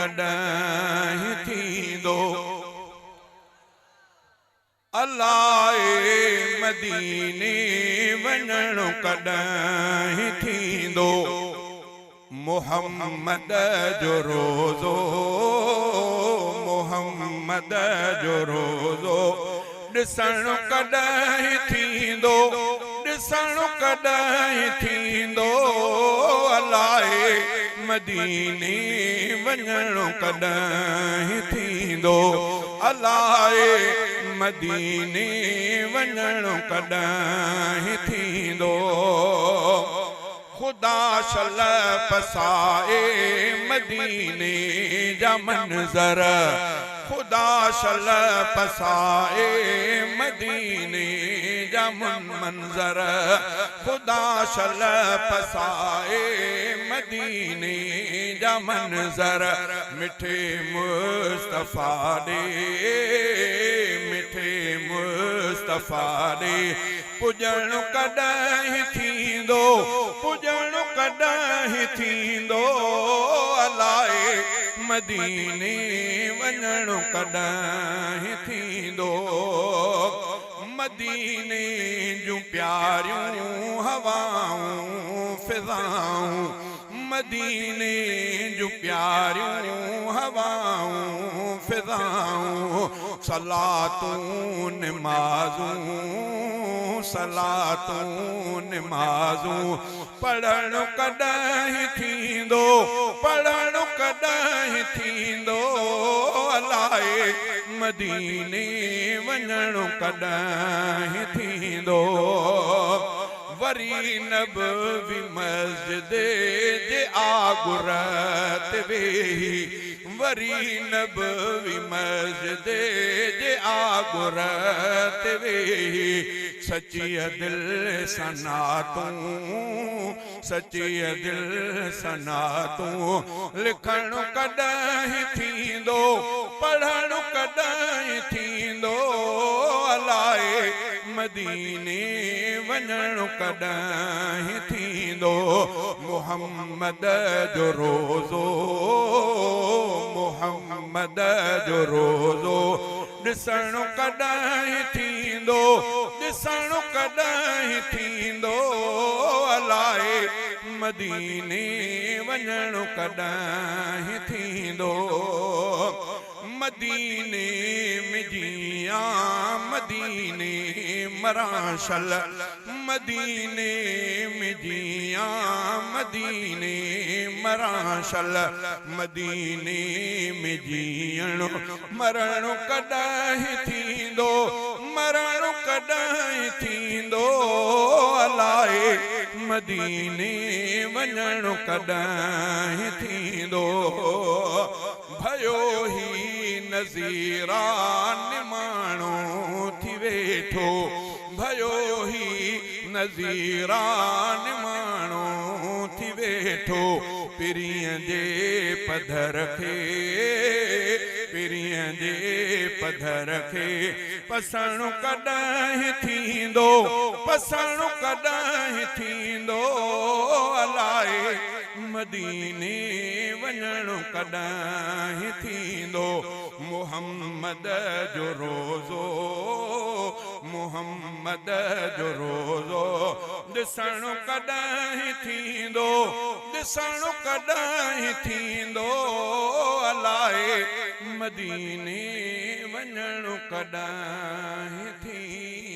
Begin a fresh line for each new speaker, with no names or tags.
ڪڏهن ٿيندو؟ الائي مديني وڃڻ ڪڏهن ٿيندو؟ محمد جو روضو، محمد جو روضو ڏسڻ ڪڏهن ٿيندو؟ ڏسڻ ڪڏهن ٿيندو؟ الائي مديني وڃڻ ڪڏهن ٿيندو؟ الائي مديني وڃڻ ڪڏهن ٿيندو؟ خدا شل پسائي مديني جا منظر، خدا شل پسائي مديني جا منظر، خدا شل پسائي مديني جا منظر، مٺي مصطفيٰ ڏي، مٺي مصطفيٰ ڏي پڄڻ ڪڏهن ٿيندو، پڄڻ ڪڏهن ٿيندو، الائي مديني وڃڻ ڪڏهن ٿيندو. مديني جون پياريون هوائون فضائون، مديني جون پياريون هوائون فضائون، صلاتون نمازون، صلاتون نمازون، پڙهڻ ڪڏهن ٿيندو، پڙهڻ ڪڏهن ٿيندو، الائي مديني وڃڻ ڪڏهن ٿيندو. وري نبوي مسجد جي آڳر تي ويهي، وري نبوي مسجد جي آڳر تي ويهي، سچيء دل سان نعتون، سچيء دل سان نعتون، لکڻ ڪڏهن ٿيندو، پڙهڻ ڪڏهن ٿيندو، الائي مديني وڃڻ ڪڏهن ٿيندو؟ محمد جو روضو، محمد جو روضو ڏسڻ ڪڏهن ٿيندو؟ ڏسڻ ڪڏهن ٿيندو؟ الائي مديني وڃڻ ڪڏهن ٿيندو؟ مديني ۾ جيئان مديني مران شل، مديني ۾ جيئان مديني مران شل، مديني ۾ جيئڻ مرڻ ڪڏهن ٿيندو، مرڻ ڪڏهن ٿيندو، الائي مديني وڃڻ ڪڏهن ٿيندو. ڀيو هي نذيرا نماڻو ٿي ويٺو، ڀيو هي نذيرا نماڻو ٿي ويٺو، پرينء جي پڌر کي، پرينء جي پڌر کي پسڻ ڪڏهن ٿيندو، پسڻ ڪڏهن ٿيندو، الائي مديني وڃڻ ڪڏهن ٿيندو؟ محمد جو روضو، محمد جو روضو ڏسڻ ڪڏهن ٿيندو؟ ڏسڻ ڪڏهن ٿيندو؟ الائي مديني وڃڻ ڪڏهن ٿيندو؟